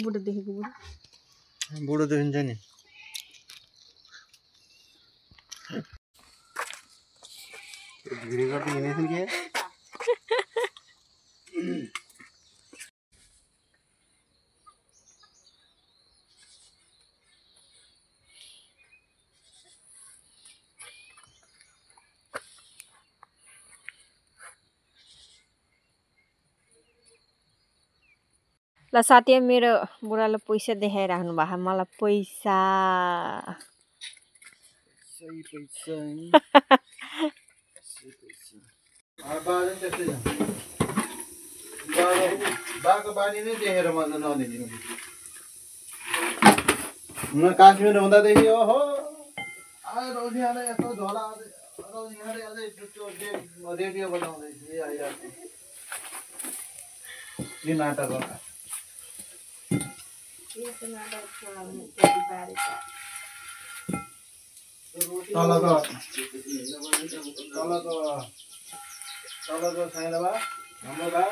बुढो देखेको बुढो देखिन्छ नि ल साथी मेरो बुढाले पैसा देखाइराख्नु भएको मलाई पैसा सही पैसा बाको बानी नै देखेर मन नदिनु म काश्मीर हुँदादेखि ओहो रोजिहाले यस्तो झोला रोजिहाले अझै रेडियो बनाउँदैछ के नाटक हो तलको छैन बा हाम्रो बा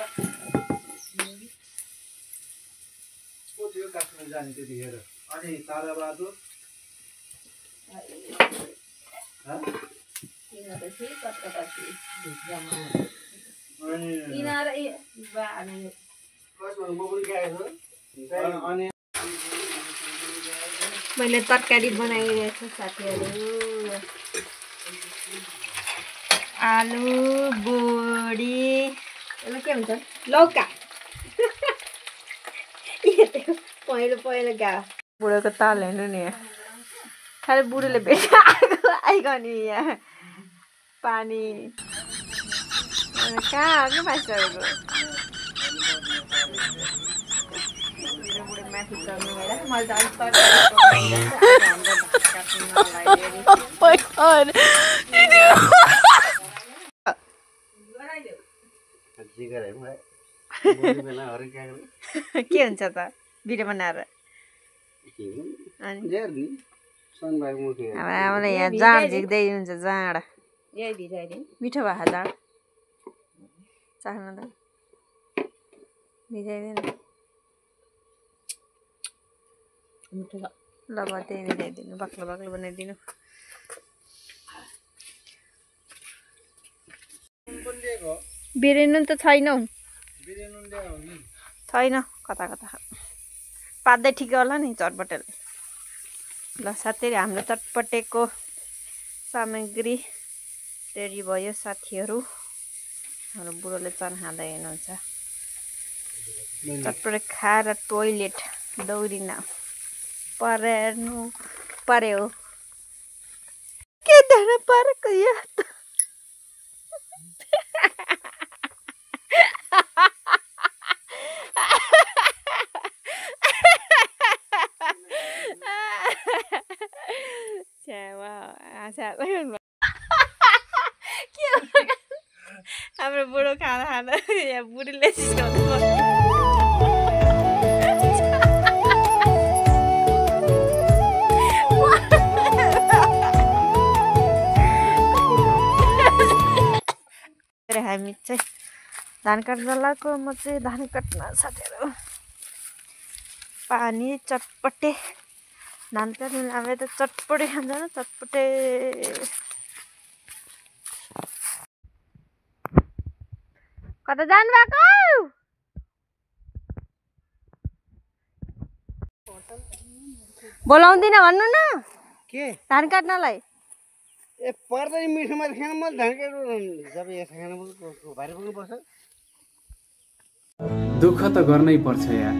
को थियो काश्मीर जाने त्यतिखेर अनि ताराबहादुर अनि मैले तरकारी बनाइरहेको छु साथीहरू आलु बोडी के भन्छ लौका पहिलो गा बुढोको ताल हेर्नु नि खालि बुढोले भेट आइगयो नि यहाँ पानी कहाँ हो कि मान्छेहरूको माथि चढ्नु भएर मैले त के हुन्छ त भिडियो बनाएर आमाले यहाँ जाँड झिक्दै हुन्छ जाँड मिठो भएको जाँड चाख्नु त भिजाइदिनु ल अब त्यही मिलाइदिनु बाक्लो बाक्लो बनाइदिनु बिरेनु त छैन छैन कता कता पात्दै ठिकै होला नि चटपटेले ल साथीहरू हाम्रो चटपटेको सामग्री रेडी भयो साथीहरू हाम्रो बुढोले चन खाँदै हेर्नुहुन्छ चटपटे खाएर टोइलेट दौडिन पर्यो के देख्न परेको यो हाम्रो बुढो खाना खाँदा यहाँ बुढीले सिकाउँछ हामी चाहिँ धान काट्न लगाएको म चाहिँ धान काट्न साथीहरू पानी चटपटे धान काट्नु हामी त चटपटे खान्छ न चटपटे कता जानु भएको बोलाउँदिन भन्नु न के धान काट्नलाई ए पर्दैन मिठो माथि खान म धान काट्नु जब यसो खान भारी पुग्नु पर्छ दुःख त गर्नै पर्छ यार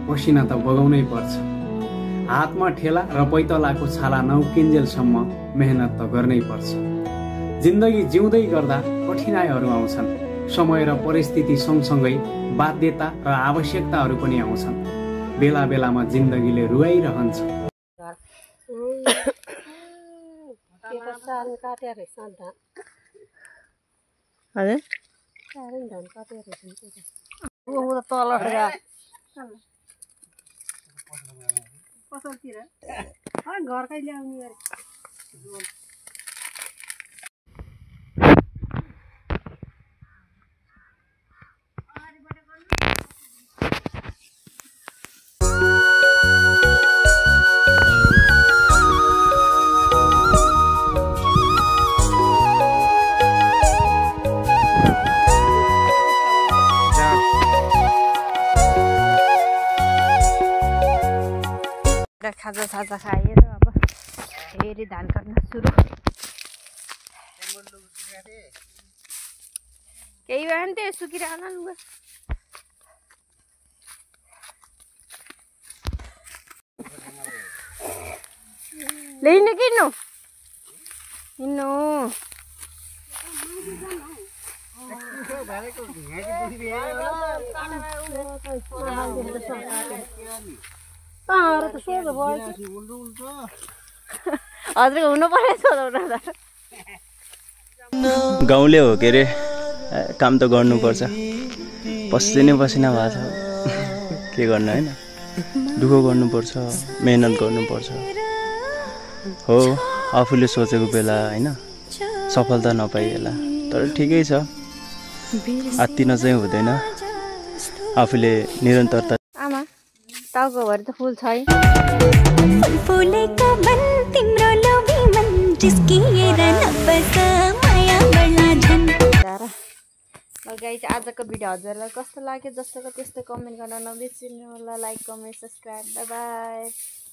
पसिना त बगाउनै पर्छ हातमा ठेला र पैतलाको छाला नउकिन्जेलसम्म मेहनत त गर्नै पर्छ जिन्दगी जिउँदै गर्दा कठिनाइहरू आउँछन् समय र परिस्थिति सँगसँगै बाध्यता र आवश्यकताहरू पनि आउँछन् बेला बेलामा जिन्दगीले रुवाइरहन्छ साल काटेर रहेछ धान हजुर साह्रै धान काटेर रहेछ ऊ त तल पसलतिर घरकै ल्याउने अरे खाजा साजा खाएर अब फेरि धान काट्न सुरु केही भएन त्यो सुकिरहन लुगा लिनु किन्नु हिँड्नु हजुरको हुनु पर्ने सोधाउनु गाउँले हो के अरे काम त गर्नुपर्छ पसिनै पसिना भएको छ के गर्नु होइन दुःख गर्नुपर्छ मेहनत गर्नुपर्छ हो आफूले सोचेको बेला होइन सफलता नपाइएला तर ठिकै छ आत्तिन चाहिँ हुँदैन आफूले निरन्तरता आमा टाउको भरि त फुल छ है फुलेको मन तिम्रो लोभी मन जिस्किएर नबस माया बढ्ला झन् गाइस आजको भिडियो हजुरलाई कस्तो लाग्यो जस्तोको त्यस्तो कमेन्ट गर्न नबिर्सिनु होला like comment subscribe by by